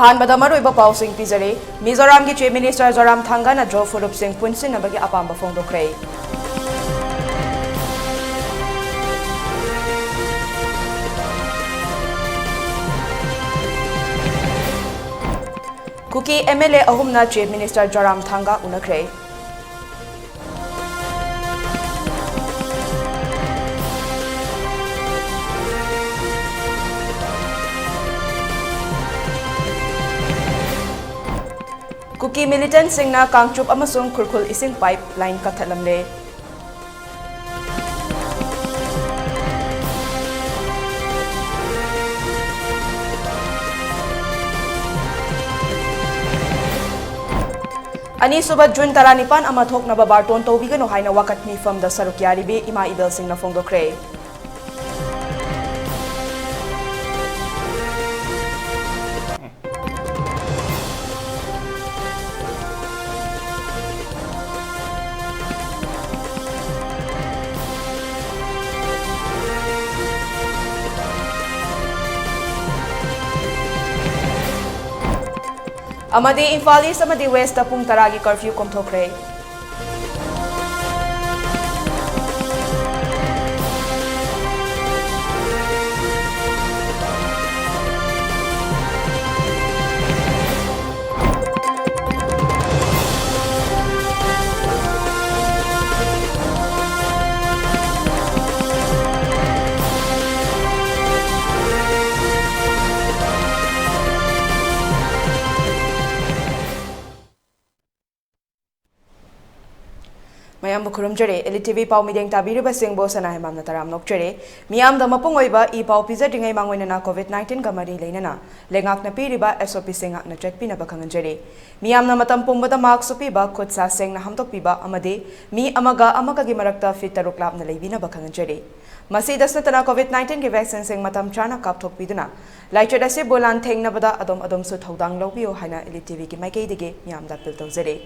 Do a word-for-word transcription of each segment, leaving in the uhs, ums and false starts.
ꯑꯍꯥꯟꯕꯗ ꯃꯔꯨꯑꯣꯏꯕ ꯄꯥꯎꯁꯤꯡ ꯄꯤꯖꯔꯤ꯫ ꯃꯤꯖꯣꯔꯥꯝꯒꯤ Chief Minister ꯖꯣꯔꯥꯝ ꯊꯥꯡꯒꯥꯅ ꯖꯣ ꯐꯨꯔꯨꯞꯁꯤꯡ ꯄꯨꯟꯁꯤꯟꯅꯕꯒꯤ ꯑꯄꯥꯝꯕ ꯐꯣꯡꯗꯣꯛꯈ꯭ꯔꯦ꯫ ꯀꯨꯀꯤ MLA ꯑꯍꯨꯝꯅ Chief Minister ꯖꯣꯔꯥꯝ ꯊꯥꯡꯒꯥ ꯎꯅꯈ꯭ꯔꯦ꯫ ꯀꯨꯀꯤ militantꯁꯤꯡꯅ ꯀꯥꯡꯆꯨꯞ ꯑꯃꯁꯨꯡ ꯈꯨꯔꯈꯨꯜ ꯏꯁꯤꯡ pipeline ꯀꯛꯊꯠꯂꯝꯂꯦ꯫ ꯑꯅꯤꯁꯨꯕ ꯖꯨꯟ ꯇꯔꯥꯅꯤꯄꯥꯟ ꯑꯃ ꯊꯣꯛꯅꯕ ꯕꯥꯔꯇꯣꯟ ꯇꯧꯕꯤꯒꯅꯨ ꯍꯥꯏꯅ ꯋꯥꯀꯠ ꯃꯤꯐꯝꯗ ꯁꯔꯨꯛ ꯌꯥꯔꯤꯕꯤ ꯏꯃꯥ ꯏꯕꯦꯜꯁꯤꯡꯅ ꯐꯣꯡꯗꯣꯛꯈ꯭ꯔꯦ꯫ ꯑꯃꯗꯤ ꯏꯝꯐꯥꯜ ꯏꯁ ꯑꯃꯗꯤ ꯋꯦꯁꯇ ꯄꯨꯡ ꯇꯔꯥꯒꯤ curfew ꯀꯣꯝꯊꯣꯛꯈ꯭ꯔꯦ꯫ ꯃꯌꯥꯝꯕꯨ ꯈꯨꯔꯨꯝꯖꯔꯤ꯫ Elite TV ꯄꯥꯎ ꯃꯤꯠꯌꯦꯡ ꯇꯥꯕꯤꯔꯤꯕꯁꯤꯡꯕꯨ ꯁꯅꯥ ꯍꯦꯃꯥꯝꯅ ꯇꯔꯥꯝ ꯅꯣꯛꯆꯔꯤ꯫ ꯃꯤꯌꯥꯝꯗ ꯃꯄꯨꯡ ꯑꯣꯏꯕ ꯏ ꯄꯥꯎ ꯄꯤꯖꯗ꯭ꯔꯤꯉꯩ ꯃꯥꯡꯑꯣꯏꯅꯅ COVID nineteenꯒ ꯃꯔꯤ ꯂꯩꯅꯅ ꯂꯩꯉꯥꯛꯅ ꯄꯤꯔꯤꯕ SOPꯁꯤꯡ ꯉꯥꯛꯅ ꯆꯠꯄꯤꯅꯕ ꯈꯪꯍꯟꯖꯔꯤ꯫ ꯃꯤꯌꯥꯝꯅ ꯃꯇꯝ ꯄꯨꯝꯕꯗ mask ꯎꯞꯄꯤꯕ, ꯈꯨꯠ ꯁꯥ ꯁꯦꯡꯅ ꯍꯥꯝꯗꯣꯛꯄꯤꯕ ꯑꯃꯗꯤ ꯃꯤ ꯑꯃꯒ ꯑꯃꯒꯒꯤ ꯃꯔꯛꯇ feet ꯇꯔꯨꯛ ꯂꯥꯞꯅ ꯂꯩꯕꯤꯅꯕ ꯈꯪꯍꯟꯖꯔꯤ꯫ ꯃꯁꯤꯗꯁꯨ ꯅꯠꯇꯅ COVID nineteenꯒꯤ vaccineꯁꯤꯡ ꯃꯇꯝ ꯆꯥꯅ ꯀꯥꯞꯊꯣꯛꯄꯤꯗꯨꯅ ꯂꯥꯏꯆꯠ ꯑꯁꯤꯕꯨ ꯂꯥꯟꯊꯦꯡꯅꯕꯗ ꯑꯗꯣꯝ ꯑꯗꯣꯝꯁꯨ ꯊꯧꯗꯥꯡ ꯂꯧꯕꯤꯌꯨ ꯍꯥꯏꯅ Elite TVꯒꯤ ꯃꯥꯏꯀꯩꯗꯒꯤ ꯃꯤꯌꯥꯝꯗ appeal ꯇꯧꯖꯔꯤ꯫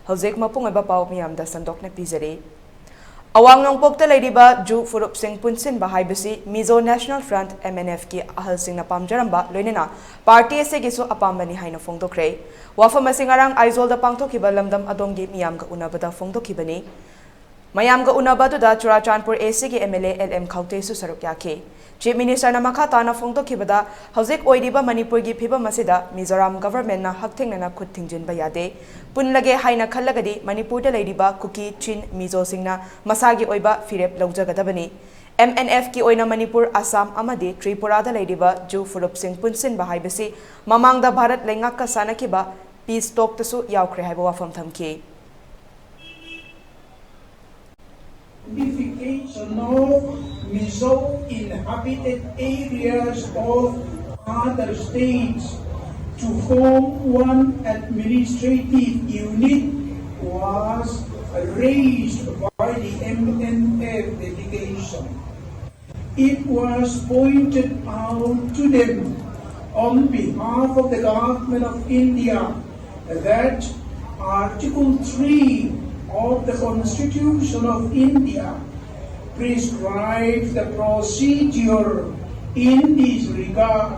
ꯍꯧꯖꯤꯛ ꯃꯄꯨꯡ ꯑꯣꯏꯕ ꯄꯥꯎ ꯃꯤꯌꯥꯝꯗ ꯁꯟꯗꯣꯛꯅ ꯄꯤꯖꯔꯤ꯫ ꯑꯋꯥꯡ ꯅꯣꯡꯄꯣꯛꯇ ꯂꯩꯔꯤꯕ ꯖꯨ ꯐꯨꯔꯨꯞꯁꯤꯡ ꯄꯨꯟꯁꯤꯟꯕ ꯍꯥꯏꯕꯁꯤ ꯃꯤꯖꯣ ꯅꯦꯁꯅꯦꯜ ꯐ꯭ꯔꯟꯠ, MNF, ꯀꯤ ꯑꯍꯜꯁꯤꯡꯅ ꯄꯥꯝꯖꯔꯝꯕ, ꯂꯣꯏꯅꯅ ꯄꯥꯔꯇꯤ ꯑꯁꯤꯒꯤꯁꯨ ꯑꯄꯥꯝꯕꯅꯤ ꯍꯥꯏꯅ ꯐꯣꯡꯗꯣꯛꯈ꯭ꯔꯦ꯫ ꯋꯥꯐꯝ ꯑꯁꯤ ꯉꯔꯥꯡ ꯑꯥꯏꯖꯣꯜꯗ ꯄꯥꯡꯊꯣꯛꯈꯤꯕ ꯂꯝꯗꯝ ꯑꯗꯣꯝꯒꯤ ꯃꯤꯌꯥꯝꯒ ꯎꯅꯕꯗ ꯐꯣꯡꯗꯣꯛꯈꯤꯕꯅꯤ꯫ ꯃꯌꯥꯝꯒ ꯎꯅꯕ ꯑꯗꯨꯗ ꯆꯨꯔꯥꯆꯥꯟꯄꯨꯔ ACꯒꯤ MLA L M ꯈꯥꯎꯇꯦꯁꯨ ꯁꯔꯨꯛ ꯌꯥꯈꯤ꯫ Chief Minister ꯅ ꯃꯈꯥ ꯇꯥꯅ ꯐꯣꯡꯗꯣꯛꯈꯤꯕꯗ, ꯍꯧꯖꯤꯛ ꯑꯣꯏꯔꯤꯕ ꯃꯅꯤꯄꯨꯔꯒꯤ ꯐꯤꯕꯝ ꯑꯁꯤꯗ ꯃꯤꯖꯣꯔꯥꯝ ꯒꯚꯔꯟꯃꯦꯟꯠꯅ ꯍꯛꯊꯦꯡꯅꯅ ꯈꯨꯠ ꯊꯤꯡꯖꯤꯟꯕ ꯌꯥꯗꯦ꯫ ꯄꯨꯟꯂꯒꯦ ꯍꯥꯏꯅ ꯈꯜꯂꯒꯗꯤ ꯃꯅꯤꯄꯨꯔꯗ ꯂꯩꯔꯤꯕ ꯀꯨꯀꯤ, ꯆꯤꯟ, ꯃꯤꯖꯣꯁꯤꯡꯅ ꯃꯁꯥꯒꯤ ꯑꯣꯏꯕ ꯐꯤꯔꯦꯞ ꯂꯧꯖꯒꯗꯕꯅꯤ꯫ MNFꯀꯤ ꯑꯣꯏꯅ ꯃꯅꯤꯄꯨꯔ, ꯑꯁꯥꯝ ꯑꯃꯗꯤ ꯇ꯭ꯔꯤꯄꯨꯔꯥꯗ ꯂꯩꯔꯤꯕ ꯖꯨ ꯐꯨꯔꯨꯞꯁꯤꯡ ꯄꯨꯟꯁꯤꯟꯕ ꯍꯥꯏꯕꯁꯤ ꯃꯃꯥꯡꯗ ꯚꯥꯔꯠ ꯂꯩꯉꯥꯛꯀ ꯁꯥꯟꯅꯈꯤꯕ peace talkꯇꯁꯨ ꯌꯥꯎꯈ꯭ꯔꯦ ꯍꯥꯏꯕ ꯋꯥꯐꯝ ꯊꯝꯈꯤ꯫ Unification of Mizo inhabited areas of other states to form one administrative unit was raised by the MNF delegation. It was pointed out to them on behalf of the Government of India that Article three of the Constitution of India prescribes the procedure in this regard,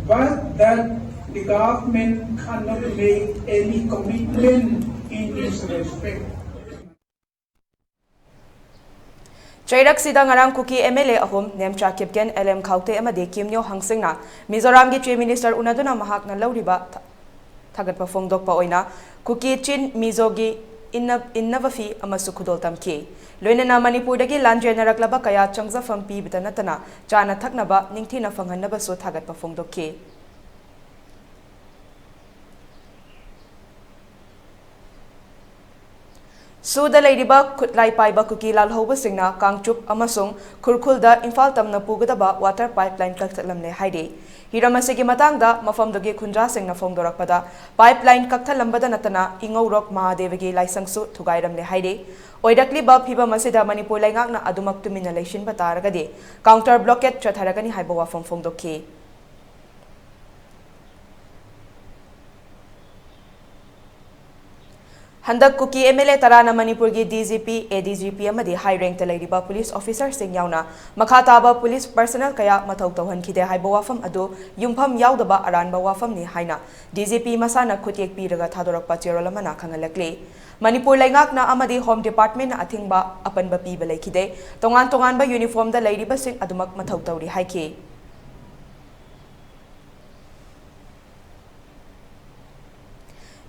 but that the government cannot make any commitment in this respect. ꯆꯩꯔꯛꯁꯤꯗ ꯉꯔꯥꯡ ꯀꯨꯀꯤ MLA ꯑꯍꯨꯝ, Nemcha Kipgen, L M ꯈꯥꯎꯇꯦ ꯑꯃꯗꯤ ꯀꯤꯝꯅ꯭ꯌꯣ ꯍꯪꯁꯤꯡꯅ ꯃꯤꯖꯣꯔꯥꯝꯒꯤ Chief Minister ꯎꯅꯗꯨꯅ ꯃꯍꯥꯛꯅ ꯂꯧꯔꯤꯕ ꯊ-, ꯊꯥꯒꯠꯄ ꯐꯣꯡꯗꯣꯛꯄ ꯑꯣꯏꯅ ꯀꯨꯀꯤ, ꯆꯤꯟ, ꯃꯤꯖꯣꯒꯤ ꯏꯟꯅ-, ꯏꯟꯅꯕ ꯐꯤ ꯑꯃꯁꯨ ꯈꯨꯗꯣꯜ ꯇꯝꯈꯤ꯫ ꯂꯣꯏꯅꯅ ꯃꯅꯤꯄꯨꯔꯗꯒꯤ ꯂꯥꯟꯖꯦꯟꯅꯔꯛꯂꯕ ꯀꯌꯥ ꯆꯪꯖꯐꯝ ꯄꯤꯕꯗ ꯅꯠꯇꯅ ꯆꯥꯅ ꯊꯛꯅꯕ ꯅꯤꯡꯊꯤꯅ ꯐꯪꯍꯟꯅꯕꯁꯨ ꯊꯥꯒꯠꯄ ꯐꯣꯡꯗꯣꯛꯈꯤ꯫ ꯁꯨꯗ ꯂꯩꯔꯤꯕ ꯈꯨꯠꯂꯥꯏ ꯄꯥꯏꯕ ꯀꯨꯀꯤ ꯂꯥꯜꯍꯧꯕꯁꯤꯡꯅ ꯀꯥꯡꯆꯨꯞ ꯑꯃꯁꯨꯡ ꯈꯨꯔꯈꯨꯜꯗ ꯏꯝꯐꯥꯜ ꯇꯝꯅ ꯄꯨꯒꯗꯕ water pipeline ꯀꯛꯊꯠꯂꯝꯂꯦ ꯍꯥꯏꯔꯤ꯫ ꯍꯤꯔꯝ ꯑꯁꯤꯒꯤ ꯃꯇꯥꯡꯗ ꯃꯐꯝꯗꯨꯒꯤ ꯈꯨꯟꯖꯥꯁꯤꯡꯅ ꯐꯣꯡꯗꯣꯔꯛꯄꯗ, pipeline ꯀꯛꯊꯠꯂꯝꯕꯗ ꯅꯠꯇꯅ ꯏꯉꯧꯔꯣꯛ ꯃꯍꯥꯗꯦꯕꯒꯤ ꯂꯥꯏꯁꯪꯁꯨ ꯊꯨꯒꯥꯏꯔꯝꯂꯦ ꯍꯥꯏꯔꯤ꯫ ꯑꯣꯏꯔꯛꯂꯤꯕ ꯐꯤꯕꯝ ꯑꯁꯤꯗ ꯃꯅꯤꯄꯨꯔ ꯂꯩꯉꯥꯛꯅ ꯑꯗꯨꯃꯛ ꯇꯨꯃꯤꯟꯅ ꯂꯩꯁꯤꯟꯕ ꯇꯥꯔꯒꯗꯤ counter blockade ꯆꯠꯊꯔꯒꯅꯤ ꯍꯥꯏꯕ ꯋꯥꯐꯝ ꯐꯣꯡꯗꯣꯛꯈꯤ꯫ ꯍꯟꯗꯛ ꯀꯨꯀꯤ MLA ꯇꯔꯥꯅ ꯃꯅꯤꯄꯨꯔꯒꯤ DGP, ADGP ꯑꯃꯗꯤ high rank ꯇ ꯂꯩꯔꯤꯕ police officer ꯁꯤꯡ ꯌꯥꯎꯅ ꯃꯈꯥ ꯇꯥꯕ police personnel ꯀꯌꯥ ꯃꯊꯧ ꯇꯧꯍꯟꯈꯤꯗꯦ ꯍꯥꯏꯕ ꯋꯥꯐꯝ ꯑꯗꯨ ꯌꯨꯝꯐꯝ ꯌꯥꯎꯗꯕ ꯑꯔꯥꯟꯕ ꯋꯥꯐꯝꯅꯤ ꯍꯥꯏꯅ DGP ꯃꯁꯥꯅ ꯈꯨꯠꯌꯦꯛ ꯄꯤꯔꯒ ꯊꯥꯗꯣꯔꯛꯄ ꯆꯦꯔꯣꯜ ꯑꯃꯅ ꯈꯪꯍꯜꯂꯛꯂꯤ꯫ ꯃꯅꯤꯄꯨꯔ ꯂꯩꯉꯥꯛꯅ ꯑꯃꯗꯤ Home Department ꯅ ꯑꯊꯤꯡꯕ ꯑꯄꯟꯕ ꯄꯤꯕ ꯂꯩꯈꯤꯗꯦ꯫ ꯇꯣꯉꯥꯟ ꯇꯣꯉꯥꯟꯕ uniform ꯗ ꯂꯩꯔꯤꯕꯁꯤꯡ ꯑꯗꯨꯃꯛ ꯃꯊꯧ ꯇꯧꯔꯤ ꯍꯥꯏꯈꯤ꯫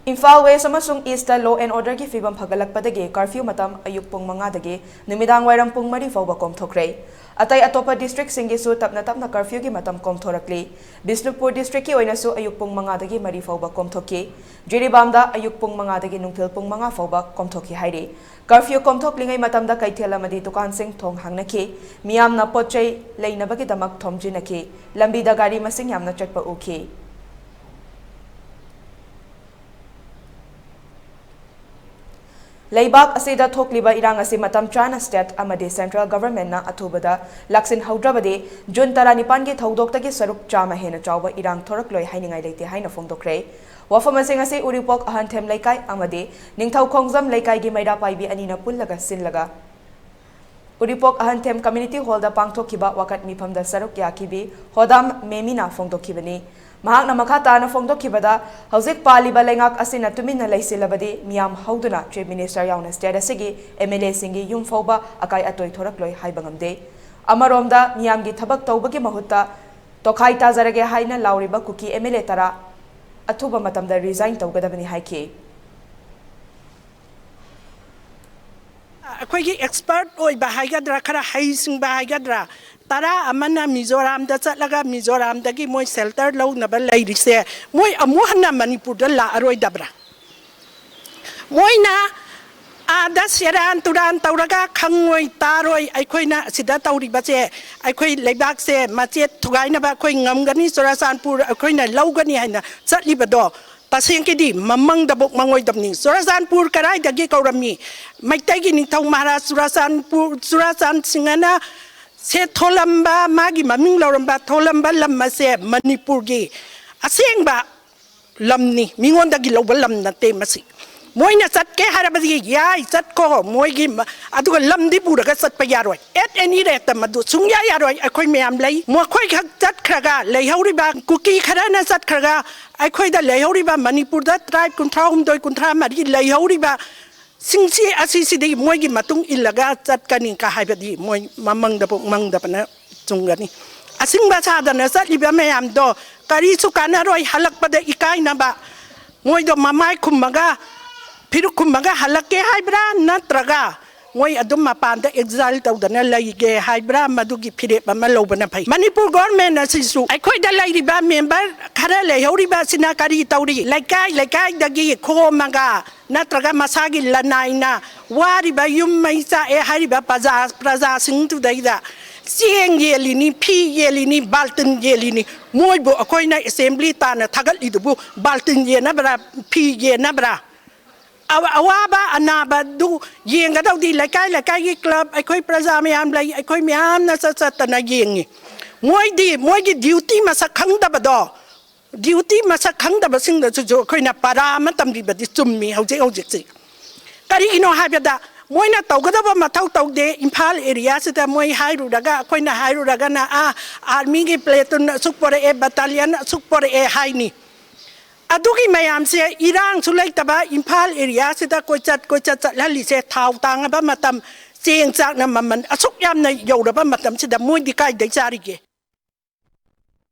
ꯏꯝꯐꯥꯜ West ꯑꯃꯁꯨꯡ East ꯇ law and order ꯒꯤ ꯐꯤꯕꯝ ꯐꯒꯠꯂꯛꯄꯗꯒꯤ curfew ꯃꯇꯝ ꯑꯌꯨꯛ ꯄꯨꯡ ꯃꯉꯥꯗꯒꯤ ꯅꯨꯃꯤꯗꯥꯡ ꯋꯥꯏꯔꯝ ꯄꯨꯡ ꯃꯔꯤ ꯐꯥꯎꯕ ꯀꯣꯝꯊꯣꯛꯈ꯭ꯔꯦ꯫ ꯑꯇꯩ ꯑꯇꯣꯞꯄ district ꯁꯤꯡꯒꯤꯁꯨ ꯇꯞꯅ ꯇꯞꯅ curfew ꯒꯤ ꯃꯇꯝ ꯀꯣꯝꯊꯣꯔꯛꯂꯤ꯫ ꯕꯤꯁꯅꯨꯄꯨꯔ district ꯀꯤ ꯑꯣꯏꯅꯁꯨ ꯑꯌꯨꯛ ꯄꯨꯡ ꯃꯉꯥꯗꯒꯤ ꯃꯔꯤ ꯐꯥꯎꯕ ꯀꯣꯝꯊꯣꯛꯈꯤ꯫ ꯖꯤꯔꯤꯕꯥꯝꯗ ꯑꯌꯨꯛ ꯄꯨꯡ ꯃꯉꯥꯗꯒꯤ ꯅꯨꯡꯊꯤꯜ ꯄꯨꯡ ꯃꯉꯥ ꯐꯥꯎꯕ ꯀꯣꯝꯊꯣꯛꯈꯤ ꯍꯥꯏꯔꯤ꯫ Curfew ꯀꯣꯝꯊꯣꯛꯂꯤꯉꯩ ꯃꯇꯝꯗ ꯀꯩꯊꯦꯜ ꯑꯃꯗꯤ ꯗꯨꯀꯥꯟꯁꯤꯡ ꯊꯣꯡ ꯍꯥꯡꯅꯈꯤ꯫ ꯃꯤꯌꯥꯝꯅ ꯄꯣꯠ ꯆꯩ ꯂꯩꯅꯕꯒꯤꯗꯃꯛ ꯊꯣꯝꯖꯤꯟꯅꯈꯤ꯫ ꯂꯝꯕꯤꯗ ꯒꯥꯔꯤ ꯃꯁꯤꯡ ꯌꯥꯝꯅ ꯆꯠꯄ ꯎꯈꯤ꯫ ꯂꯩꯕꯥꯛ ꯑꯁꯤꯗ ꯊꯣꯛꯂꯤꯕ ꯏꯔꯥꯡ ꯑꯁꯤ ꯃꯇꯝ ꯆꯥꯅ state ꯑꯃꯗꯤ central government ꯅ ꯑꯊꯨꯕꯗ ꯂꯥꯛꯁꯤꯟꯍꯧꯗ꯭ꯔꯕꯗꯤ, ꯖꯨꯟ ꯇꯔꯥꯅꯤꯄꯥꯟꯒꯤ ꯊꯧꯗꯣꯛꯇꯒꯤ ꯁꯔꯨꯛ ꯆꯥꯝꯃ ꯍꯦꯟꯅ ꯆꯥꯎꯕ ꯏꯔꯥꯡ ꯊꯣꯔꯛꯂꯣꯏ ꯍꯥꯏꯅꯤꯡꯉꯥꯏ ꯂꯩꯇꯦ ꯍꯥꯏꯅ ꯐꯣꯡꯗꯣꯛꯈ꯭ꯔꯦ꯫ ꯋꯥꯐꯝ ꯑꯁꯤꯡ ꯑꯁꯤ ꯎꯔꯤꯄꯣꯛ ꯑꯍꯟꯊꯦꯝ ꯂꯩꯀꯥꯏ ꯑꯃꯗꯤ ꯅꯤꯡꯊꯧ ꯈꯣꯡꯖꯝ ꯂꯩꯀꯥꯏꯒꯤ ꯃꯩꯔꯥ ꯄꯥꯏꯕꯤ ꯑꯅꯤꯅ ꯄꯨꯜꯂꯒ ꯁꯤꯜꯂꯒ ꯎꯔꯤꯄꯣꯛ ꯑꯍꯟꯊꯦꯝ community hall ꯗ ꯄꯥꯡꯊꯣꯛꯈꯤꯕ ꯋꯥꯀꯠ ꯃꯤꯐꯝꯗ ꯁꯔꯨꯛ ꯌꯥꯈꯤꯕꯤ ꯍꯣꯗꯥꯝ ꯃꯦꯃꯤꯅ ꯐꯣꯡꯗꯣꯛꯈꯤꯕꯅꯤ꯫ ꯃꯍꯥꯛꯅ ꯃꯈꯥ ꯇꯥꯅ ꯐꯣꯡꯗꯣꯛꯈꯤꯕꯗ, ꯍꯧꯖꯤꯛ ꯄꯥꯜꯂꯤꯕ ꯂꯩꯉꯥꯛ ꯑꯁꯤꯅ ꯇꯨꯃꯤꯟꯅ ꯂꯩꯁꯤꯜꯂꯕꯗꯤ ꯃꯤꯌꯥꯝ ꯍꯧꯗꯨꯅ Chief Minister ꯌꯥꯎꯅ state ꯑꯁꯤꯒꯤ MLA ꯁꯤꯡꯒꯤ ꯌꯨꯝ ꯐꯥꯎꯕ ꯑꯀꯥꯏ ꯑꯇꯣꯏ ꯊꯣꯔꯛꯂꯣꯏ ꯍꯥꯏꯕ ꯉꯝꯗꯦ꯫ ꯑꯃꯔꯣꯝꯗ ꯃꯤꯌꯥꯝꯒꯤ ꯊꯕꯛ ꯇꯧꯕꯒꯤ ꯃꯍꯨꯠꯇ ꯇꯣꯈꯥꯏ ꯇꯥꯖꯔꯒꯦ ꯍꯥꯏꯅ ꯂꯥꯎꯔꯤꯕ ꯀꯨꯀꯤ MLA ꯇꯔꯥ ꯑꯊꯨꯕ ꯃꯇꯝꯗ resign ꯇꯧꯒꯗꯕꯅꯤ ꯍꯥꯏꯈꯤ꯫ ꯑꯩꯈꯣꯏꯒꯤ expert ꯑꯣꯏꯕ ꯍꯥꯏꯒꯗ꯭ꯔꯥ, ꯈꯔ ꯍꯩꯁꯤꯡꯕ ꯍꯥꯏꯒꯗ꯭ꯔꯥ, ꯇꯔꯥ ꯑꯃꯅ ꯃꯤꯖꯣꯔꯥꯝꯗ ꯆꯠꯂꯒ ꯃꯤꯖꯣꯔꯥꯝꯗꯒꯤ ꯃꯣꯏ shelter ꯂꯧꯅꯕ ꯂꯩꯔꯤꯁꯦ, ꯃꯣꯏ ꯑꯃꯨꯛ ꯍꯟꯅ ꯃꯅꯤꯄꯨꯔꯗ ꯂꯥꯛꯑꯔꯣꯏꯗꯕ꯭ꯔꯥ? ꯃꯣꯏꯅ ꯑꯥꯗ ꯁꯦꯔꯥꯟ ꯇꯨꯔꯥꯟ ꯇꯧꯔꯒ ꯈꯪꯉꯣꯏ ꯇꯥꯔꯣꯏ꯫ ꯑꯩꯈꯣꯏꯅ ꯑꯁꯤꯗ ꯇꯧꯔꯤꯕꯁꯦ, ꯑꯩꯈꯣꯏ ꯂꯩꯕꯥꯛꯁꯦ ꯃꯆꯦꯠ ꯊꯨꯒꯥꯏꯅꯕ ꯑꯩꯈꯣꯏ ꯉꯝꯒꯅꯤ꯫ ꯆꯨꯔꯥꯆꯥꯟꯄꯨꯔ ꯑꯩꯈꯣꯏꯅ ꯂꯧꯒꯅꯤ ꯍꯥꯏꯅ ꯆꯠꯂꯤꯕꯗꯣ ꯇꯁꯦꯡꯒꯤꯗꯤ ꯃꯃꯪꯗꯕꯨꯛ ꯃꯪꯉꯣꯏꯗꯕꯅꯤ꯫ ꯆꯨꯔꯥꯆꯥꯟꯄꯨꯔ ꯀꯗꯥꯏꯗꯒꯤ ꯀꯧꯔꯝꯃꯤ? ꯃꯩꯇꯩꯒꯤ ꯅꯤꯡꯊꯧ ꯃꯍꯥꯔꯥꯖ ꯆꯨꯔꯥꯆꯥꯟꯄꯨꯔ, ꯆꯨꯔꯥꯆꯥꯟ ꯁꯤꯡꯍꯅ ꯁꯦ ꯊꯣꯂꯝꯕ, ꯃꯥꯒꯤ ꯃꯃꯤꯡ ꯂꯧꯔꯝꯕ, ꯊꯣꯂꯝꯕ ꯂꯝ ꯑꯁꯦ ꯃꯅꯤꯄꯨꯔꯒꯤ ꯑꯁꯦꯡꯕ ꯂꯝꯅꯤ, ꯃꯤꯉꯣꯟꯗꯒꯤ ꯂꯧꯕ ꯂꯝ ꯅꯠꯇꯦ ꯃꯁꯤ꯫ ꯃꯣꯏꯅ ꯆꯠꯀꯦ ꯍꯥꯏꯔꯕꯗꯤ ꯌꯥꯏ, ꯆꯠꯈꯣ꯫ ꯃꯣꯏꯒꯤ ꯃ-, ꯑꯗꯨꯒ ꯂꯝꯗꯤ ꯄꯨꯔꯒ ꯆꯠꯄ ꯌꯥꯔꯣꯏ꯫ At any rate ꯃꯗꯨ ꯁꯨꯡꯌꯥ ꯌꯥꯔꯣꯏ꯫ ꯑꯩꯈꯣꯏ ꯃꯌꯥꯝ ꯂꯩ꯫ ꯃꯈꯣꯏ ꯈꯛ ꯆꯠꯈ꯭ꯔꯒ ꯂꯩꯍꯧꯔꯤꯕ ꯀꯨꯀꯤ ꯈꯔꯅ ꯆꯠꯈ꯭ꯔꯒ ꯑꯩꯈꯣꯏꯗ ꯂꯩꯍꯧꯔꯤꯕ ꯃꯅꯤꯄꯨꯔꯗ tribe ꯀꯨꯟꯊ꯭ꯔꯥ ꯍꯨꯝꯗꯣꯏ, ꯀꯨꯟꯊ꯭ꯔꯥ ꯃꯔꯤ ꯂꯩꯍꯧꯔꯤꯕ ꯁꯤꯡꯁꯤ ꯑꯁꯤꯁꯤꯗꯤ ꯃꯣꯏꯒꯤ ꯃꯇꯨꯡ ꯏꯜꯂꯒ ꯆꯠꯀꯅꯤ ꯀ ꯍꯥꯏꯕꯗꯤ ꯃꯣꯏ ꯃꯃꯪꯗꯕꯨ ꯃꯪꯗꯕꯅ ꯆꯨꯝꯒꯅꯤ꯫ ꯑꯁꯤꯡꯕ ꯁꯥꯗꯅ ꯆꯠꯂꯤꯕ ꯃꯌꯥꯝꯗꯣ ꯀꯔꯤꯁꯨ ꯀꯥꯟꯅꯔꯣꯏ꯫ ꯍꯜꯂꯛꯄꯗ ꯏꯀꯥꯏꯅꯕ ꯃꯣꯏꯗꯣ ꯃꯃꯥꯏ ꯈꯨꯝꯃꯒ, ꯐꯤꯔꯨꯛ ꯈꯨꯝꯃꯒ ꯍꯜꯂꯛꯀꯦ ꯍꯥꯏꯕ꯭ꯔꯥ, ꯅꯠꯇ꯭ꯔꯒ ꯃꯣꯏ ꯑꯗꯨꯝ ꯃꯄꯥꯟꯗ exile ꯇꯧꯗꯅ ꯂꯩꯒꯦ ꯍꯥꯏꯕ꯭ꯔꯥ? ꯃꯗꯨꯒꯤ ꯐꯤꯔꯦꯞ ꯑꯃ ꯂꯧꯕꯅ ꯐꯩ꯫ ꯃꯅꯤꯄꯨꯔ government ꯑꯁꯤꯁꯨ ꯑꯩꯈꯣꯏꯗ ꯂꯩꯔꯤꯕ member ꯈꯔ ꯂꯩꯍꯧꯔꯤꯕ ꯑꯁꯤꯅ ꯀꯔꯤ ꯇꯧꯔꯤ? ꯂꯩꯀꯥꯏ ꯂꯩꯀꯥꯏꯗꯒꯤ ꯈꯣꯝꯃꯒ ꯅꯠꯇ꯭ꯔꯒ ꯃꯁꯥꯒꯤ ꯂꯅꯥꯏꯅ ꯋꯥꯔꯤꯕ ꯌꯨꯝ ꯃꯩ ꯆꯥꯛꯑꯦ ꯍꯥꯏꯔꯤꯕ ꯄ꯭ꯔꯖꯥ-, ꯄ꯭ꯔꯖꯥꯁꯤꯡꯗꯨꯗꯩꯗ ꯆꯦꯡ ꯌꯦꯜꯂꯤꯅꯤ, ꯐꯤ ꯌꯦꯜꯂꯤꯅꯤ, ꯕꯥꯜꯇꯤꯟ ꯌꯦꯜꯂꯤꯅꯤ꯫ ꯃꯣꯏꯕꯨ ꯑꯩꯈꯣꯏꯅ assembly ꯇꯥꯟꯅ ꯊꯥꯒꯠꯂꯤꯗꯨꯕꯨ ꯕꯥꯜꯇꯤꯟ ꯌꯦꯟꯅꯕ꯭ꯔꯥ, ꯐꯤ ꯌꯦꯟꯅꯕ꯭ꯔꯥ? ꯑꯋꯥ-, ꯑꯋꯥꯕ ꯑꯅꯥꯕꯗꯨ ꯌꯦꯡꯒꯗꯧꯗꯤ ꯂꯩꯀꯥꯏ ꯂꯩꯀꯥꯏꯒꯤ club, ꯑꯩꯈꯣꯏ ꯄ꯭ꯔꯖꯥ ꯃꯌꯥꯝ ꯂꯩ, ꯑꯩꯈꯣꯏ ꯃꯌꯥꯝꯅ ꯆꯠ ꯆꯠꯇꯅ ꯌꯦꯡꯉꯤ꯫ ꯃꯣꯏꯗꯤ ꯃꯣꯏꯒꯤ duty ꯃꯁꯛ ꯈꯪꯗꯕꯗꯣ, duty ꯃꯁꯛ ꯈꯪꯗꯕꯁꯤꯡꯗꯁꯨ ꯑꯩꯈꯣꯏꯅ ꯄꯔꯥ ꯑꯃ ꯇꯝꯕꯤꯕꯗꯤ ꯆꯨꯝꯃꯤ ꯍꯧꯖꯤꯛ ꯍꯧꯖꯤꯛꯁꯤ꯫ ꯀꯔꯤꯒꯤꯅꯣ ꯍꯥꯏꯕꯗ ꯃꯣꯏꯅ ꯇꯧꯒꯗꯕ ꯃꯊꯧ ꯇꯧꯗꯦ꯫ ꯏꯝꯐꯥꯜ areaꯁꯤꯗ ꯃꯣꯏ ꯍꯥꯏꯔꯨꯔꯒ, ꯑꯩꯈꯣꯏꯅ ꯍꯥꯏꯔꯨꯔꯒꯅ, "ꯑꯥ, armyꯒꯤ platoon ꯑꯁꯨꯛ ꯄꯣꯔꯛꯑꯦ, battalion ꯑꯁꯨꯛ ꯄꯣꯔꯛꯑꯦ" ꯍꯥꯏꯅꯤ꯫ ꯑꯗꯨꯒꯤ ꯃꯌꯥꯝꯁꯦ ꯏꯔꯥꯡꯁꯨ ꯂꯩꯇꯕ ꯏꯝꯐꯥꯜ areaꯁꯤꯗ ꯀꯣꯏꯆꯠ ꯀꯣꯏꯆꯠ ꯆꯠꯍꯜꯂꯤꯁꯦ, ꯊꯥꯎ ꯇꯥꯡꯉꯕ ꯃꯇꯝ, ꯆꯦꯡ ꯆꯥꯛꯅ ꯃꯃꯜ ꯑꯁꯨꯛ ꯌꯥꯝꯅ ꯌꯧꯔꯕ ꯃꯇꯝꯁꯤꯗ ꯃꯣꯏꯗꯤ ꯀꯥꯏꯗꯩ ꯆꯥꯔꯤꯒꯦ?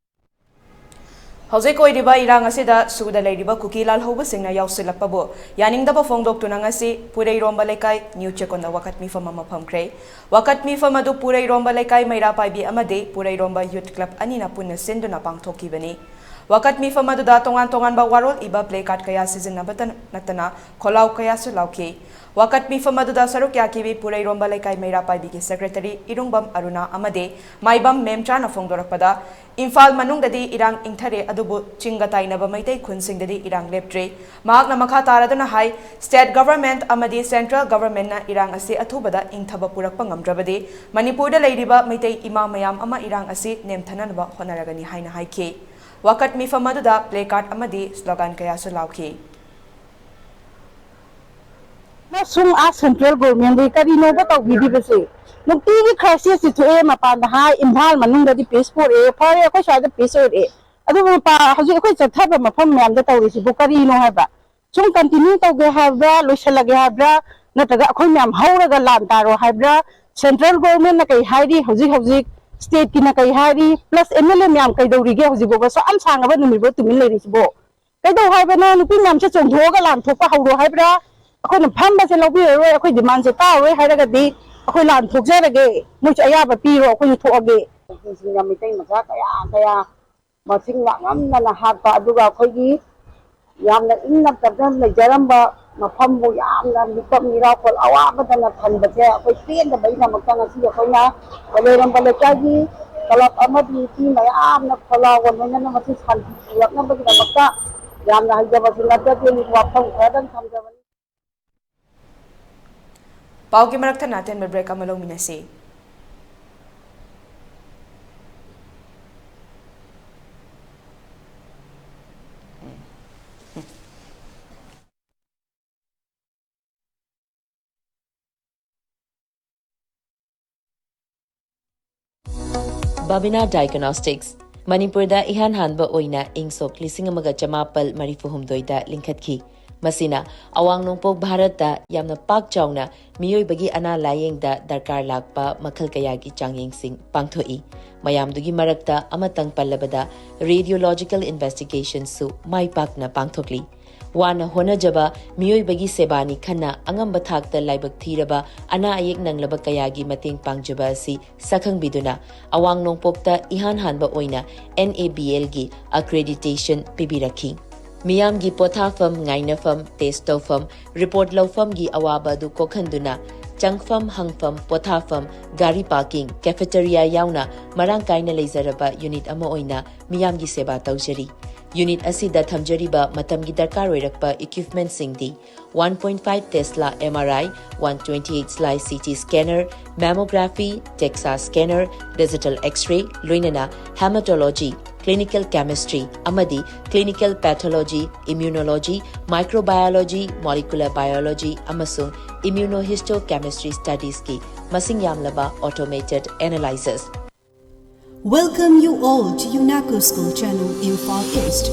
ꯍꯧꯖꯤꯛ ꯑꯣꯏꯔꯤꯕ ꯏꯔꯥꯡ ꯑꯁꯤꯗ ꯁꯨꯗ ꯂꯩꯔꯤꯕ ꯀꯨꯀꯤ ꯂꯥꯜꯍꯧꯕꯁꯤꯡꯅ ꯌꯥꯎꯁꯤꯜꯂꯛꯄꯕꯨ ꯌꯥꯅꯤꯡꯗꯕ ꯐꯣꯡꯗꯣꯛꯇꯨꯅ ꯉꯁꯤ ꯄꯨꯔꯩꯔꯣꯝꯕ ꯂꯩꯀꯥꯏ ꯅ꯭ꯌꯨ ꯆꯦꯛꯀꯣꯟꯗ ꯋꯥꯀꯠ ꯃꯤꯐꯝ ꯑꯃ ꯐꯝꯈ꯭ꯔꯦ꯫ ꯋꯥꯀꯠ ꯃꯤꯐꯝ ꯑꯗꯨ ꯄꯨꯔꯩꯔꯣꯝꯕ ꯂꯩꯀꯥꯏ ꯃꯩꯔꯥ ꯄꯥꯏꯕꯤ ꯑꯃꯗꯤ ꯄꯨꯔꯩꯔꯣꯝꯕ youth club ꯑꯅꯤꯅ ꯄꯨꯟꯅ ꯁꯤꯟꯗꯨꯅ ꯄꯥꯡꯊꯣꯛꯈꯤꯕꯅꯤ꯫ ꯋꯥꯀꯠ ꯃꯤꯐꯝ ꯑꯗꯨꯗ ꯇꯣꯉꯥꯟ ꯇꯣꯉꯥꯟꯕ ꯋꯥꯔꯣꯜ ꯏꯕ placard ꯀꯌꯥ ꯁꯤꯖꯤꯟꯅꯕꯇ ꯅꯠꯇꯅ ꯈꯣꯜꯂꯥꯎ ꯀꯌꯥꯁꯨ ꯂꯥꯎꯈꯤ꯫ ꯋꯥꯀꯠ ꯃꯤꯐꯝ ꯑꯗꯨꯗ ꯁꯔꯨꯛ ꯌꯥꯈꯤꯕꯤ ꯄꯨꯔꯩꯔꯣꯝꯕ ꯂꯩꯀꯥꯏ ꯃꯩꯔꯥ ꯄꯥꯏꯕꯤꯒꯤ secretary ꯏꯔꯨꯡꯕꯝ ꯑꯔꯨꯅꯥ ꯑꯃꯗꯤ ꯃꯥꯏꯕꯝ ꯃꯦꯝꯆꯥꯅ ꯐꯣꯡꯗꯣꯔꯛꯄꯗ, ꯏꯝꯐꯥꯜ ꯃꯅꯨꯡꯗꯗꯤ ꯏꯔꯥꯡ ꯏꯪꯊꯔꯦ, ꯑꯗꯨꯕꯨ ꯆꯤꯡꯒ ꯇꯥꯏꯅꯕ ꯃꯩꯇꯩ ꯈꯨꯟꯁꯤꯡꯗꯗꯤ ꯏꯔꯥꯡ ꯂꯦꯞꯇ꯭ꯔꯤ꯫ ꯃꯍꯥꯛꯅ ꯃꯈꯥ ꯇꯥꯔꯗꯨꯅ ꯍꯥꯏ, state government ꯑꯃꯗꯤ central governmentꯅ ꯏꯔꯥꯡ ꯑꯁꯤ ꯑꯊꯨꯕꯗ ꯏꯪꯊꯕ ꯄꯨꯔꯛꯄ ꯉꯝꯗ꯭ꯔꯕꯗꯤ ꯃꯅꯤꯄꯨꯔꯗ ꯂꯩꯔꯤꯕ ꯃꯩꯇꯩ ꯏꯃꯥ ꯃꯌꯥꯝ ꯑꯃ ꯏꯔꯥꯡ ꯑꯁꯤ ꯅꯦꯝꯊꯅꯅꯕ ꯍꯣꯠꯅꯔꯒꯅꯤ ꯍꯥꯏꯅ ꯍꯥꯏꯈꯤ꯫ ꯋꯥꯀꯠ ꯃꯤꯐꯝ ꯑꯗꯨꯗ placard ꯑꯃꯗꯤ slogan ꯀꯌꯥꯁꯨ ꯂꯥꯎꯈꯤ꯫ ꯑꯃꯁꯨꯡ ꯑꯥ ꯁꯦꯟꯇ꯭ꯔꯦꯜ ꯒꯣꯔꯃꯦꯟꯗꯤ ꯀꯔꯤꯅꯣꯕ ꯇꯧꯕꯤꯔꯤꯕꯁꯦ? ꯅꯨꯡꯇꯤꯒꯤ ꯈ꯭ꯔꯥꯏꯁꯤꯁꯁꯤ ꯊꯣꯛꯑꯦ, ꯃꯄꯥꯟꯗ ꯍꯥꯏ, ꯏꯝꯐꯥꯜ ꯃꯅꯨꯡꯗꯗꯤ ꯄꯤꯁ ꯄꯨꯔꯛꯑꯦ, ꯐꯔꯦ, ꯑꯩꯈꯣꯏ ꯁ꯭ꯋꯥꯏꯗ ꯄꯤꯁ ꯑꯣꯏꯔꯛꯑꯦ꯫ ꯑꯗꯨꯕꯨ ꯃꯄꯥ-, ꯍꯧꯖꯤꯛ ꯑꯩꯈꯣꯏ ꯆꯠꯊꯕ ꯃꯐꯝ ꯃꯌꯥꯝꯗ ꯇꯧꯔꯤꯁꯤꯕꯨ ꯀꯔꯤꯅꯣ ꯍꯥꯏꯕ? ꯁꯨꯝ ꯀꯟꯇꯤꯅ꯭ꯌꯨ ꯇꯧꯒꯦ ꯍꯥꯏꯕ꯭ꯔꯥ, ꯂꯣꯏꯁꯤꯜꯂꯒꯦ ꯍꯥꯏꯕ꯭ꯔꯥ, ꯅꯠꯇ꯭ꯔꯒ ꯑꯩꯈꯣꯏ ꯃꯌꯥꯝ ꯍꯧꯔꯒ ꯂꯥꯟ ꯇꯥꯔꯣ ꯍꯥꯏꯕ꯭ꯔꯥ? ꯁꯦꯟꯇ꯭ꯔꯦꯜ ꯒꯣꯔꯃꯦꯟꯅ ꯀꯩ ꯍꯥꯏꯔꯤ ꯍꯧꯖꯤꯛ ꯍꯧꯖꯤꯛ? ꯁ꯭ꯇꯦꯠꯀꯤꯅ ꯀꯩ ꯍꯥꯏꯔꯤ? ꯄ꯭ꯂꯁ ꯑꯦꯝ ꯑꯦꯜ ꯑꯦ ꯃꯌꯥꯝ ꯀꯩꯗꯧꯔꯤꯒꯦ ꯍꯧꯖꯤꯛ ꯐꯥꯎꯕ? ꯁꯨꯛ ꯌꯥꯝ ꯁꯥꯡꯉꯕ ꯅꯨꯃꯤꯠ ꯐꯥꯎ ꯇꯨꯃꯤꯟ ꯂꯩꯔꯤꯁꯤꯕꯣ? ꯀꯩꯗꯧ ꯍꯥꯏꯕꯅꯣ? ꯅꯨꯄꯤ ꯃꯌꯥꯝꯁꯦ ꯆꯣꯡꯊꯣꯛꯑꯒ ꯂꯥꯟ ꯊꯣꯛꯄ ꯍꯧꯔꯣ ꯍꯥꯏꯕ꯭ꯔꯥ? ꯑꯩꯈꯣꯏꯅ ꯐꯝꯕꯁꯦ ꯂꯧꯕꯤꯔꯔꯣꯏ, ꯑꯩꯈꯣꯏ ꯗꯤꯃꯥꯟꯁꯦ ꯇꯥꯔꯔꯣꯏ ꯍꯥꯏꯔꯒꯗꯤ ꯑꯩꯈꯣꯏ ꯂꯥꯟ ꯊꯣꯛꯆꯔꯒꯦ, ꯃꯣꯏꯁꯨ ꯑꯌꯥꯕ ꯄꯤꯔꯣ, ꯑꯩꯈꯣꯏꯁꯨ ꯊꯣꯛꯑꯒꯦ꯫ ꯅꯨꯄꯤꯁꯤꯡꯅ ꯃꯩꯇꯩ ꯃꯆꯥ ꯀꯌꯥ ꯀꯌꯥ ꯃꯁꯤꯡ ꯌꯥꯝꯃꯟꯗꯅ ꯍꯥꯠꯄ, ꯑꯗꯨꯒ ꯑꯩꯈꯣꯏꯒꯤ ꯌꯥꯝꯅ ꯏꯪꯅ ꯇꯞꯅ ꯂꯩꯖꯔꯝꯕ ꯃꯐꯝꯕꯨ ꯌꯥꯝꯅ ꯃꯤꯀꯞ ꯃꯤꯔꯥꯎꯈꯣꯜ ꯑꯋꯥꯕꯗꯅ ꯊꯟꯕꯁꯦ ꯑꯩꯈꯣꯏ ꯄꯦꯟꯗꯕꯒꯤꯗꯃꯛꯇ ꯉꯁꯤ ꯑꯩꯈꯣꯏꯅ ꯂꯩꯔꯝꯕ ꯂꯩꯀꯥꯏꯒꯤ ꯀ꯭ꯂꯕ ꯑꯃꯗꯤ ꯅꯨꯄꯤ ꯃꯌꯥꯝꯅ ꯈꯣꯜꯂꯥꯎꯒ ꯂꯣꯏꯅꯅ ꯃꯁꯤ ꯁꯥꯟꯇꯤ ꯄꯨꯔꯛꯅꯕꯒꯤꯗꯃꯛꯇ ꯌꯥꯝꯅ ꯍꯩꯖꯕꯁꯨ ꯅꯠꯆꯗꯦ, ꯋꯥꯐꯝ ꯈꯔꯗꯪ ꯊꯝꯖꯕꯅꯤ꯫ ꯄꯥꯎꯒꯤ ꯃꯔꯛ ꯊꯠꯅ ꯑꯇꯦꯟꯕ ꯕ꯭ꯔꯦꯛ ꯑꯃ ꯂꯧꯃꯤꯟꯅꯁꯤ꯫ ꯕꯥꯕꯤꯅꯥ ꯗꯥꯏꯒꯅꯣꯁꯇꯤꯛꯁ ꯃꯅꯤꯄꯨꯔꯗ ꯏꯍꯥꯟ ꯍꯥꯟꯕ ꯑꯣꯏꯅ ꯏꯪ ꯁꯣꯛ ꯂꯤꯁꯤꯡ ꯑꯃꯒ ꯆꯃꯥꯄꯜ ꯃꯔꯤꯐꯨ ꯍꯨꯝꯗꯣꯏꯗ ꯂꯤꯡꯈꯠꯈꯤ꯫ ꯃꯁꯤꯅ ꯑꯋꯥꯡ ꯅꯣꯡꯄꯣꯛ ꯚꯥꯔꯠꯇ ꯌꯥꯝꯅ ꯄꯥꯛ ꯆꯥꯎꯅ ꯃꯤꯑꯣꯏꯕꯒꯤ ꯑꯅꯥ ꯂꯥꯌꯦꯡꯗ ꯗꯔꯀꯥꯔ ꯂꯥꯛꯄ ꯃꯈꯜ ꯀꯌꯥꯒꯤ ꯆꯥꯡꯌꯦꯡꯁꯤꯡ ꯄꯥꯡꯊꯣꯛꯏ꯫ ꯃꯌꯥꯝꯗꯨꯒꯤ ꯃꯔꯛꯇ ꯑꯃꯇꯪ ꯄꯜꯂꯕꯗ, radiological investigationꯁꯨ ꯃꯥꯏ ꯄꯥꯛꯅ ꯄꯥꯡꯊꯣꯛꯂꯤ꯫ ꯋꯥꯅ ꯍꯣꯠꯅꯖꯕ ꯃꯤꯑꯣꯏꯕꯒꯤ ꯁꯦꯕꯥꯅꯤ ꯈꯟꯅ ꯑꯉꯝꯕ ꯊꯥꯛꯇ ꯂꯥꯏꯕꯛ ꯊꯤꯔꯕ ꯑꯅꯥ ꯑꯌꯦꯛ ꯅꯪꯂꯕ ꯀꯌꯥꯒꯤ ꯃꯇꯦꯡ ꯄꯥꯡꯖꯕ ꯑꯁꯤ ꯁꯛꯈꯪꯕꯤꯗꯨꯅ ꯑꯋꯥꯡ ꯅꯣꯡꯄꯣꯛꯇ ꯏꯍꯥꯟ ꯍꯥꯟꯕ ꯑꯣꯏꯅ NABLꯒꯤ accreditation ꯄꯤꯕꯤꯔꯛꯈꯤ꯫ ꯃꯤꯌꯥꯝꯒꯤ ꯄꯣꯊꯥꯐꯝ, ꯉꯥꯏꯅꯐꯝ, test ꯇꯧꯐꯝ, report ꯂꯧꯐꯝꯒꯤ ꯑꯋꯥꯕ ꯑꯗꯨ ꯀꯣꯛꯍꯟꯗꯨꯅ ꯆꯪꯐꯝ, ꯍꯪꯐꯝ, ꯄꯣꯊꯥꯐꯝ, ꯒꯥꯔꯤ parking, cafeteria ꯌꯥꯎꯅ ꯃꯔꯥꯡ ꯀꯥꯏꯅ ꯂꯩꯖꯔꯕ unit ꯑꯃ ꯑꯣꯏꯅ ꯃꯤꯌꯥꯝꯒꯤ ꯁꯦꯕꯥ ꯇꯧꯖꯔꯤ꯫ Unit ꯑꯁꯤꯗ ꯊꯝꯖꯔꯤꯕ ꯃꯇꯝꯒꯤ ꯗꯔꯀꯥꯔ ꯑꯣꯏꯔꯛꯄ equipmentꯁꯤꯡꯗꯤ: one point five Tesla MRI, one twenty-eight slice CT scanner, mammography, DEXA scanner, digital X-ray, ꯂꯣꯏꯅꯅ hematology, clinical chemistry ꯑꯃꯗꯤ clinical pathology, immunology, microbiology, molecular biology ꯑꯃꯁꯨꯡ immunohistochemistry studiesꯀꯤ ꯃꯁꯤꯡ ꯌꯥꯝꯂꯕ automated analyzers꯫ Welcome you all to UNACO School Channel, Imphal East,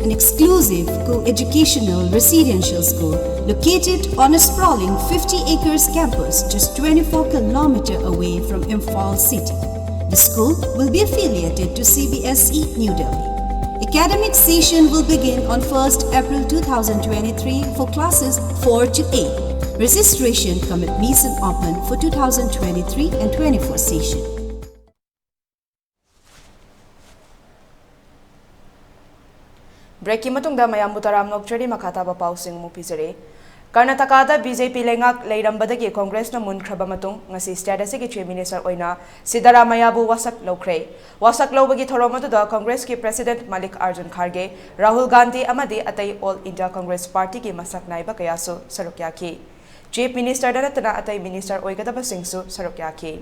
an exclusive co-educational residential school located on a sprawling fifty acres campus just twenty-four kilometer away from Imphal city. The school will be affiliated to C B S E New Delhi. Academic session will begin on first April two thousand twenty-three for classes four to eight. Registration cum admission open for two thousand twenty-three and twenty-four session. Breakꯀꯤ ꯃꯇꯨꯡꯗ ꯃꯌꯥꯝꯕꯨ ꯇꯔꯥꯝꯅ ꯑꯣꯛꯆꯔꯤ꯫ ꯃꯈꯥ ꯇꯥꯕ ꯄꯥꯎꯁꯤꯡ ꯑꯃꯨꯛ ꯄꯤꯖꯔꯤ꯫ ꯀꯔꯅꯥꯇꯀꯥꯗ BJP ꯂꯩꯉꯥꯛ ꯂꯩꯔꯝꯕꯗꯒꯤ ꯀꯣꯡꯒ꯭ꯔꯦꯁꯅ ꯃꯨꯟꯈ꯭ꯔꯕ ꯃꯇꯨꯡ, ꯉꯁꯤ state ꯑꯁꯤꯒꯤ Chief Minister ꯑꯣꯏꯅ ꯁꯤꯗꯔꯥꯃꯌꯥꯕꯨ ꯋꯥꯁꯛ ꯂꯧꯈ꯭ꯔꯦ꯫ ꯋꯥꯁꯛ ꯂꯧꯕꯒꯤ ꯊꯧꯔꯝ ꯑꯗꯨꯗ ꯀꯣꯡꯒ꯭ꯔꯦꯁꯀꯤ President ꯃꯜꯂꯤꯛ ꯑꯥꯔꯖꯨꯟ ꯈꯥꯔꯒꯦ, ꯔꯥꯍꯨꯜ ꯒꯥꯟꯙꯤ ꯑꯃꯗꯤ ꯑꯇꯩ All India Congress Partyꯒꯤ ꯃꯁꯛ ꯅꯥꯏꯕ ꯀꯌꯥꯁꯨ ꯁꯔꯨꯛ ꯌꯥꯈꯤ꯫ Chief Ministerꯗ ꯅꯠꯇꯅ ꯑꯇꯩ minister ꯑꯣꯏꯒꯗꯕꯁꯤꯡꯁꯨ ꯁꯔꯨꯛ ꯌꯥꯈꯤ꯫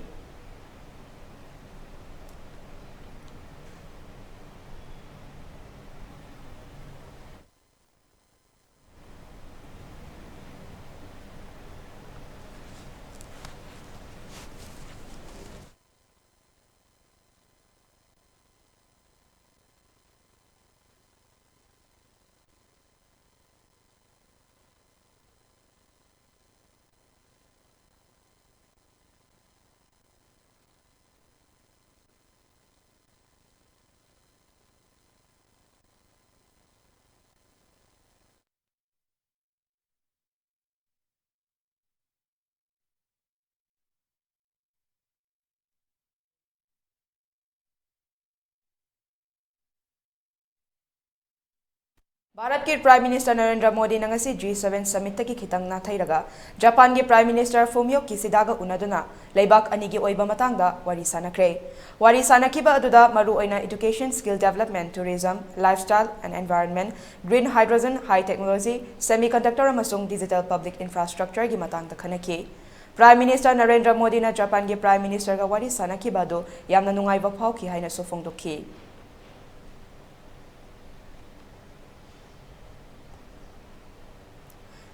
ꯚꯥꯔꯠꯀꯤ Prime Minister ꯅꯔꯦꯟꯗ꯭ꯔ ꯃꯣꯗꯤꯅ ꯉꯁꯤ G seven summitꯇꯒꯤ ꯈꯤꯇꯪ ꯅꯥꯊꯩꯔꯒ ꯖꯄꯥꯟꯒꯤ Prime Minister ꯐꯨꯃꯤꯌꯣ ꯀꯤꯁꯤꯗꯥꯒ ꯎꯅꯗꯨꯅ ꯂꯩꯕꯥꯛ ꯑꯅꯤꯒꯤ ꯑꯣꯏꯕ ꯃꯇꯥꯡꯗ ꯋꯥꯔꯤ ꯁꯥꯅꯈ꯭ꯔꯦ꯫ ꯋꯥꯔꯤ ꯁꯥꯅꯈꯤꯕ ꯑꯗꯨꯗ ꯃꯔꯨꯑꯣꯏꯅ education, skill development, tourism, lifestyle and environment, green hydrogen, high technology, semiconductor ꯑꯃꯁꯨꯡ digital public infrastructureꯒꯤ ꯃꯇꯥꯡꯗ ꯈꯟꯅꯈꯤ꯫ Prime Minister ꯅꯔꯦꯟꯗ꯭ꯔ ꯃꯣꯗꯤꯅ ꯖꯄꯥꯟꯒꯤ Prime Ministerꯒ ꯋꯥꯔꯤ ꯁꯥꯅꯈꯤꯕ ꯑꯗꯨ ꯌꯥꯝꯅ ꯅꯨꯡꯉꯥꯏꯕ ꯐꯥꯎꯈꯤ ꯍꯥꯏꯅꯁꯨ ꯐꯣꯡꯗꯣꯛꯈꯤ꯫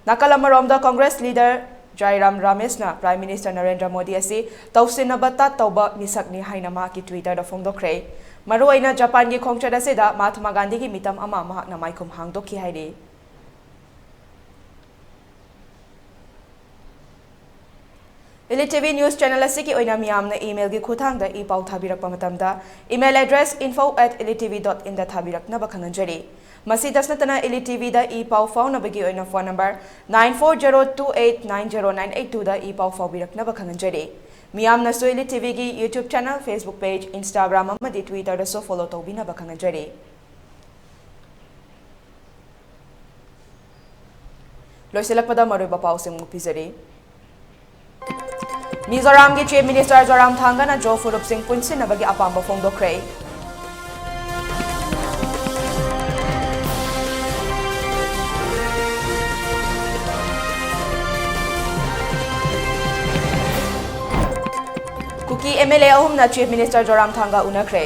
ꯅꯥꯀꯜ ꯑꯃꯔꯣꯝꯗ, Congress leader ꯖꯥꯏꯔꯥꯝ ꯔꯥꯃꯦꯁꯅ Prime Minister Narendra Modi ꯑꯁꯤ ꯇꯧꯁꯤꯟꯅꯕ ꯇꯠ ꯇꯧꯕ ꯃꯤꯁꯛꯅꯤ ꯍꯥꯏꯅ ꯃꯍꯥꯛꯀꯤ Twitter-ꯗ ꯐꯣꯡꯗꯣꯛꯈ꯭ꯔꯦ꯫ ꯃꯔꯨꯑꯣꯏꯅ ꯖꯄꯥꯟꯒꯤ ꯈꯣꯡꯆꯠ ꯑꯁꯤꯗ ꯃꯍꯥꯇꯃꯥ ꯒꯥꯟꯙꯤꯒꯤ ꯃꯤꯇꯝ ꯑꯃ ꯃꯍꯥꯛꯅ ꯃꯥꯏꯈꯨꯝ ꯍꯥꯡꯗꯣꯛꯈꯤ ꯍꯥꯏꯔꯤ꯫ Elite TV News Channel ꯑꯁꯤꯒꯤ ꯑꯣꯏꯅ ꯃꯤꯌꯥꯝꯅ email-ꯒꯤ ꯈꯨꯠꯊꯥꯡꯗ e-ꯄꯥꯎ ꯊꯥꯕꯤꯔꯛꯄ ꯃꯇꯝꯗ, email address info at elite tv dot in-ꯗ ꯊꯥꯕꯤꯔꯛꯅꯕ ꯈꯪꯍꯟꯖꯔꯤ꯫ ꯃꯁꯤꯗꯁꯨ ꯅꯠꯇꯅ, Elite TV-ꯗ e-ꯄꯥꯎ ꯐꯥꯎꯅꯕꯒꯤ ꯑꯣꯏꯅ phone number nine four zero two eight nine zero nine eight two-ꯗ e-ꯄꯥꯎ ꯐꯥꯎꯕꯤꯔꯛꯅꯕ ꯈꯪꯍꯟꯖꯔꯤ꯫ ꯃꯤꯌꯥꯝꯅꯁꯨ Elite TV-ꯒꯤ YouTube channel, Facebook page, Instagram ꯑꯃꯗꯤ Twitter-ꯗꯁꯨ follow ꯇꯧꯕꯤꯅꯕ ꯈꯪꯍꯟꯖꯔꯤ꯫ ꯂꯣꯏꯁꯤꯜꯂꯛꯄꯗ ꯃꯔꯨꯑꯣꯏꯕ ꯄꯥꯎꯁꯤꯡ ꯑꯃꯨꯛ ꯄꯤꯖꯔꯤ꯫ ꯃꯤꯖꯣꯔꯥꯝꯒꯤ Chief Minister ꯖꯣꯔꯥꯝꯊꯥꯡꯒꯅ ꯖꯣ ꯐꯨꯔꯨꯞꯁꯤꯡ ꯄꯨꯟꯁꯤꯟꯅꯕꯒꯤ ꯑꯄꯥꯝꯕ ꯐꯣꯡꯗꯣꯛꯈ꯭ꯔꯦ꯫ ꯀꯨꯀꯤ MLA ꯑꯍꯨꯝꯅ Chief Minister ꯖꯣꯔꯥꯝꯊꯥꯡꯒ ꯎꯅꯈ꯭ꯔꯦ꯫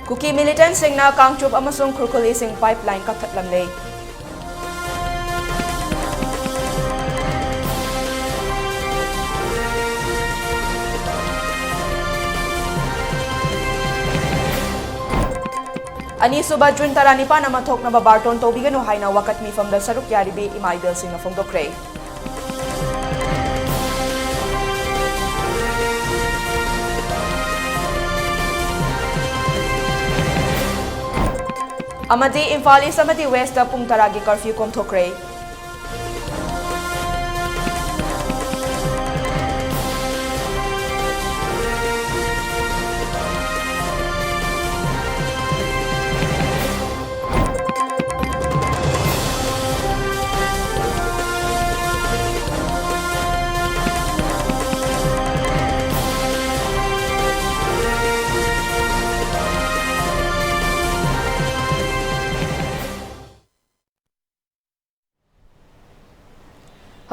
ꯀꯨꯀꯤ ꯃꯤꯂꯤꯇꯦꯟꯠꯁꯤꯡꯅ ꯀꯥꯡꯆꯨꯞ ꯑꯃꯁꯨꯡ ꯈꯨꯔꯈꯨꯂꯤꯁꯤꯡ ꯄꯥꯏꯞꯂꯥꯏꯟ ꯀꯛꯊꯠꯂꯝꯂꯦ꯫ ꯑꯅꯤꯁꯨꯕ ꯖꯨꯟ ꯇꯔꯥꯅꯤꯄꯥꯟ ꯑꯃ ꯊꯣꯛꯅꯕ ꯕꯥꯔꯇꯣꯟ ꯇꯧꯕꯤꯒꯅꯨ ꯍꯥꯏꯅ ꯋꯥꯀꯠ ꯃꯤꯐꯝꯗ ꯁꯔꯨꯛ ꯌꯥꯔꯤꯕꯤ ꯏꯃꯥ ꯏꯕꯦꯜꯁꯤꯡꯅ ꯐꯣꯡꯗꯣꯛꯈ꯭ꯔꯦ꯫ ꯑꯃꯗꯤ ꯏꯝꯐꯥꯜ ꯏꯁ ꯑꯃꯗꯤ ꯋꯦꯁꯇ ꯄꯨꯡ ꯇꯔꯥꯒꯤ ꯀꯔꯐ꯭ꯌꯨ ꯀꯣꯝꯊꯣꯛꯈ꯭ꯔꯦ꯫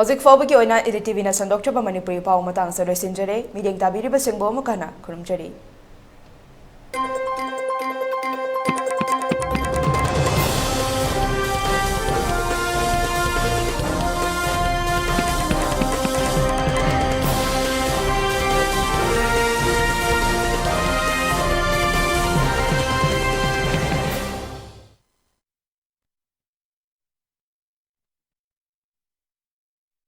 ꯍꯧꯖꯤꯛ ꯐꯥꯎꯕꯒꯤ ꯑꯣꯏꯅ ꯏꯗꯤꯠ ꯇꯤꯚꯤꯅ ꯁꯟꯗꯣꯛꯆꯕ ꯃꯅꯤꯄꯨꯔꯤ ꯄꯥꯎ ꯃꯇꯥꯡꯁꯦ ꯂꯣꯏꯁꯤꯟꯖꯔꯦ꯫ ꯃꯤꯠꯌꯦꯡ ꯇꯥꯕꯤꯔꯤꯕꯁꯤꯡꯕꯨ ꯑꯃꯨꯛ ꯍꯟꯅ ꯈꯨꯔꯨꯝꯖꯔꯤ꯫